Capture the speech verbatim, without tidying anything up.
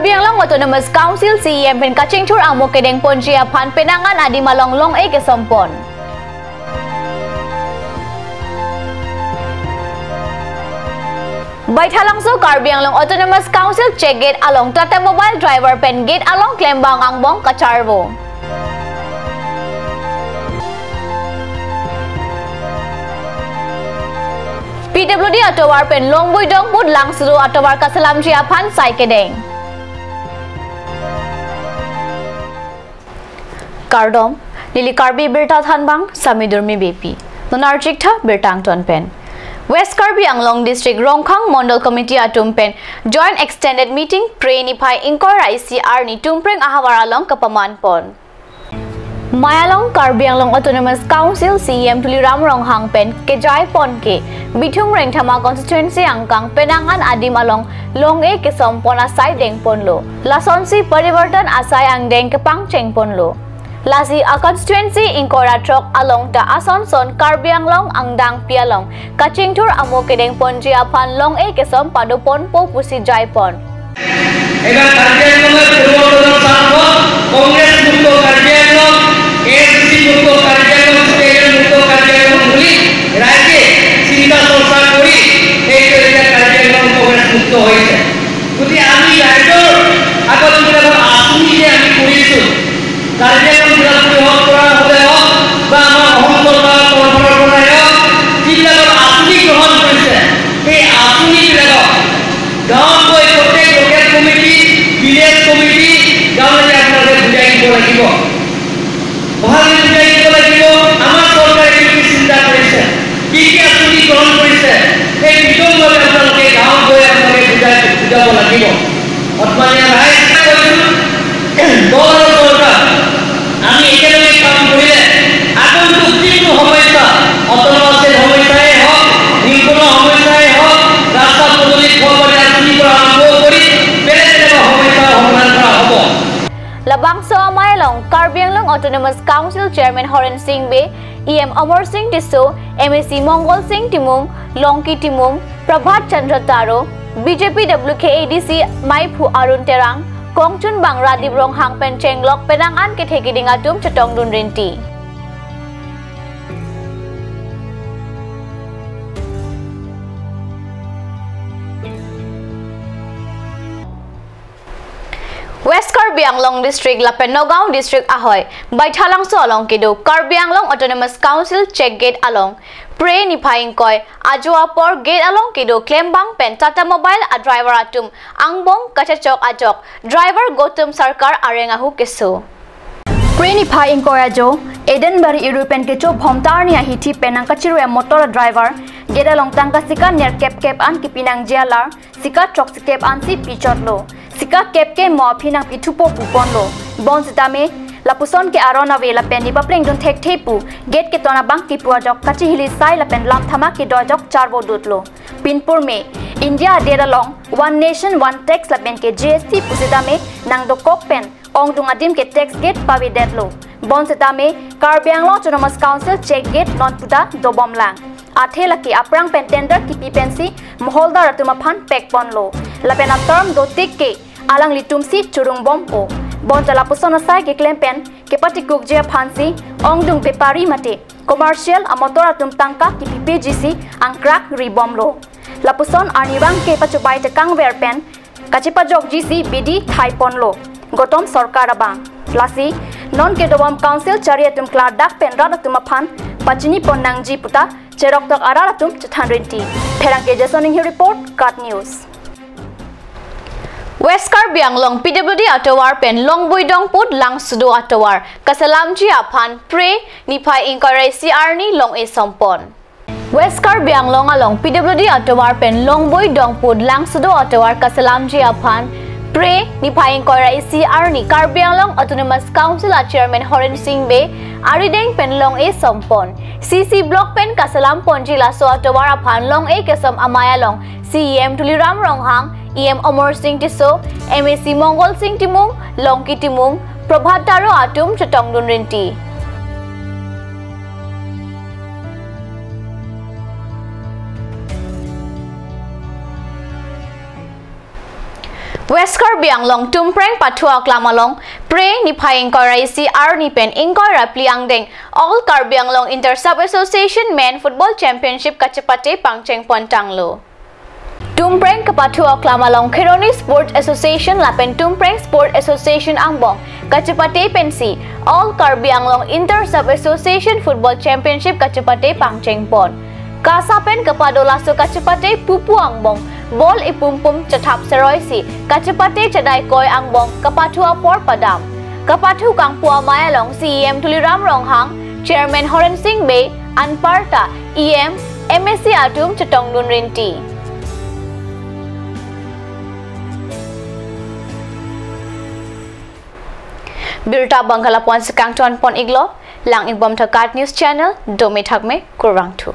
Karbi Anglong Autonomous Council C E M pen kachingthur amo kedeng ponji aphan penang an adim along long-e kesom pon. Baithalangso Karbi Anglong Autonomous Council check gate along Tata Mobile driver pen gate along klembang angbong kacharvo. P W D atovar pen Longboi Dongput Langsudo atovar kaselamji aphan sai kedeng. Kardom, neli Karbi Birta Thanbang, Sami Durmi Beypi. Non archik tha birta angton pen. West Karbi Anglong District Rongkhang Mondol Committee atum pen Joint Extended Meeting Phre niphai ingkoi ra isi arni Tumpreng ahavar along kapaman pon. Mei along Karbi Anglong Autonomous Council C E M Tuliram Ronghang pen kejai pon ke Bithung Rengthama constituency angkang penang an adim along long-e kesom pon asai deng ponlo. Lasonsi parivartan asai angdeng kepangcheng ponlo. Lasi a constituency ingkoi ra throk along ta ason son Karbi Anglong angdengpi along kachingthur amo kedeng ponji aphan long-e kesom pado ponpo pusi jai pon. এবাৰ কাৰ্বি আংলঙত পৰিৱৰ্তনৰ স্বাৰ্থত কংগ্ৰেছ মুক্ত কাৰ্বি আংলং, এ এ চি চি মুক্ত কাৰ্বি আংলং, ষ্টেট মুক্ত কাৰ্বি আংলং বুলি ৰাইজে চিন্তা চৰ্চা কৰি এইটো এতিয়া কাৰ্বি আংলং কংগ্ৰেছ মুক্ত হৈছে। গতিকে আমি ৰাইজৰ আগত যিবিলাকৰ আঁচনি যে আমি কৰিছোঁ, কাৰ্বি আংলং জিলা পৰিষদ পৰা হ'লে হওক বা আমাৰ অসম চৰকাৰৰ তৰফৰ পৰাই হওক, যিবিলাকৰ আঁচনি গ্ৰহণ কৰিছে, সেই আঁচনিবিলাকক গাঁৱত গৈ প্ৰত্যেক লোকেল কমিটি, ভিলেজ কমিটি, গাঁৱলীয়া আপোনালোকে বুজাই দিব লাগিব। ভালদৰে বুজাই দিব লাগিব। আমাৰ চৰকাৰে কি কি চিন্তা কৰিছে, কি কি আঁচনি গ্ৰহণ কৰিছে, সেই বিতংভাৱে আপোনালোকে গাঁৱত গৈ আপোনালোকে বুজাই, বুজাব লাগিব। বৰ্তমানে ৰাইজ কৈছো, দল আৰু চৰকাৰ আমি একেলগে কাম কৰিলে আগন্তুক যিকোনো সমস্যা, অট'নমাছ ষ্টেট সমস্যাই হওক, নিম্পনৰ সমস্যাই হওক, ৰাস্তা পদূলি, ঘৰ বাৰী আঁচনিৰ পৰা আৰম্ভ কৰি বেলেগ বেলেগ সমস্যাৰ সমাধান কৰা হ'ব। Labangso amei along Karbi Anglong Autonomous Council Chairman Horen Sing Bey, E M Amar Sing Tisso, M A C Mongol Sing Timung, Longki Timung, Prabhat Chandra Taro, B J P W K A D C Meiphu Arun Terang, Kongchunbang Radip Ronghang pen chenglok penang an kethe keding atum chetongdun rinti. West Karbi Anglong District lapen Nagaon District ahoi Baithalangso along kedo Karbi Anglong Autonomous Council check gate along Phre niphai ingkoi ajo apor gate along kedo klembang pen Tata Mobile a driver atum angbong kachechok ajok driver Gautam Sarkar areng ahu keso. Phre niphai ingkoi ajo Edenbari Iru pen kecho Bhomta arni ahithi pen nangkachiru a motor a driver gate along tangka sika nerkep kep an kipi nangji alar sika throksi kep ansi pichotlo. Sika kep ke mo aphi nangpithupo puponlo. Bonsitame lapuson ke aron ave lapen nipaplengdun thekthe pu gate keton abang kipu ajok kachihili sai lapen lam thama kedo ajok charvo dutlo. Pinpur me India adet along One Nation One Tax lapen ke G S T pusitame nangdokok pen ongdung adim ke tax gate pavedetlo. Bonsitame Karbi Anglong Autonomous Council check gate non puta dobomlang. Athe lake aphrang pen tender kipi pensi moholdar atum aphan pekponlo. Lapen a term dotik ke alanglitumsi churungbompo. Bonta lapuson asai keklem pen kepatikukji aphansi ongdung bepari mate commercial a motor atum tangka kipipejisi angkrak ribomlo. Lapuson arnivang ke pachobai tekangver pen kachepajokjisi bidi thaiponlo Gautam Sarkar abang. Lasi non kedobom council chari atum klardak pen rat atum aphan pachinipon nangji puta cheroktok arat atum chethan rinti. Pherangke Jason Inghi report, KAT News. West Karbi Anglong P W D atovar pen Longboi Dongput Langsudo atovar kaselamji aphan Phre niphai ingkoi ra isi arni long-e sompon. West Karbi Anglong along P W D atovar pen Longboi Dongput Langsudo atovar kaselamji aphan Phre niphai ingkoi ra isi arni Karbi Anglong Autonomous Council a Chairman Horen Sing Bey arideng pen long-e sompon. C C Block pen kaselamponji laso atovar aphan long-e kesom amei along C E M Tuliram Ronghang, E M Amar Sing Tisso, M A C Mongol Sing Timung, Longki Timung, Prabhat Taro atum chetongdun rinti. West Karbi Anglong Tumpreng Pathu Aklam along Phre niphai ingkoi ra isi arni pen ingkoi ra phli angdeng All Karbi Anglong Inter Sub Association Men Football Championship kachepate pangcheng pon tanglo. Tumpreng kepathu aklam along Kheroni Sports Association lapen Tumpreng Sports Association angbong kachepate pensi All Karbi Anglong Inter Sub Association Football Championship kachepate pangcheng pon. KASA pen kepado laso kachepate pupu angbong ball ipumpum chethap seroisi kachepate chedai koi angbong kepathu apor padam. Kepathu kangpu amei along C E M Tuliram Ronghang, Chairman Horen Sing Bey, anparta E M, M A C atum chetongdun rinti. Birta bangkala pon sekang ton pon iglo, lang ibom thakat news channel, dome thakme, kurvangthu.